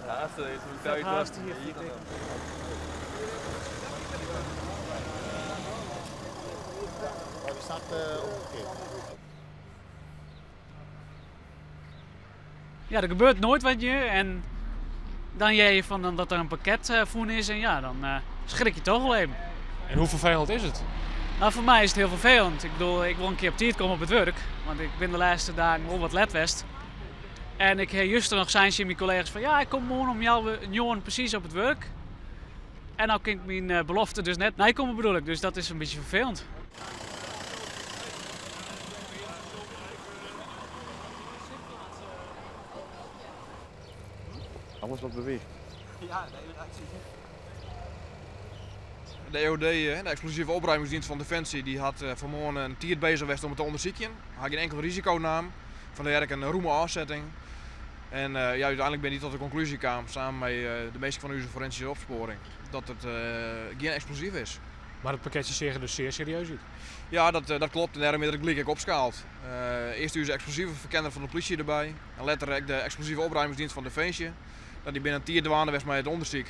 Ja, der gebeurt noait wat je en dan hear je fan dat der in pakket fûn is en ja, dan skrik je toch wol even. En hoe ferfelend is it? Nou, foar my is it hiel ferfelend. Ik bedoel, ik wol in kear op tiid komme op it wurk, want ik bin de lêste dagen wol wat let west. En ik ha juster noch sein tsjin myn kollega's fan ja, ik kom moarn om healwei njoggenen presys op it wurk. En no kin ik myn belofte dus net neikomme bedoel ik, dus dat is in bytsje ferfelend. Alles wat beweecht. De EOD, de Explosieve Opruimingsdienst fan Defensie, dy hat fanmoarn in tiid bezich west om it te ûndersykjen. Ha gjin inkel risiko naam. Fandêr ek in rûme ôfsetting. En ja, úteinlik binne dy tot de konklúzje kaam, samen mei de minsken fan ús forensyske opspoaring, dat it gjin eksplosyf is. Mar it pakketsje seach der dus sear serieus út? Ja, dat klopt en dêrom is er gelyk ek opskaald. Earst ús eksplosive ferkenner fan de plysje derby en letter ek de eksplosive opruimingsdienst fan Definsje. Dy binne in tiid dwaande west mei it ûndersyk.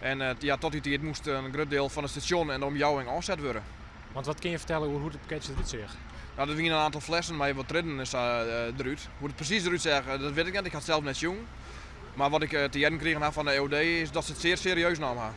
En ja, tot dy tiid moast in grut diel fan it stasjon en de omjouwing ôfset wurde. Want wat kinne je fertelle oer hoe't it pakketsje derút seach? No, der wiene in oantal flessen mei wat triedden en sa derút. Hoe't it presys derút seach, dat wit ik net. Ik ha it sels net sjoen. Mar wat ik te hearren krigen ha fan de EOD is dat se it sear serieus naam ha.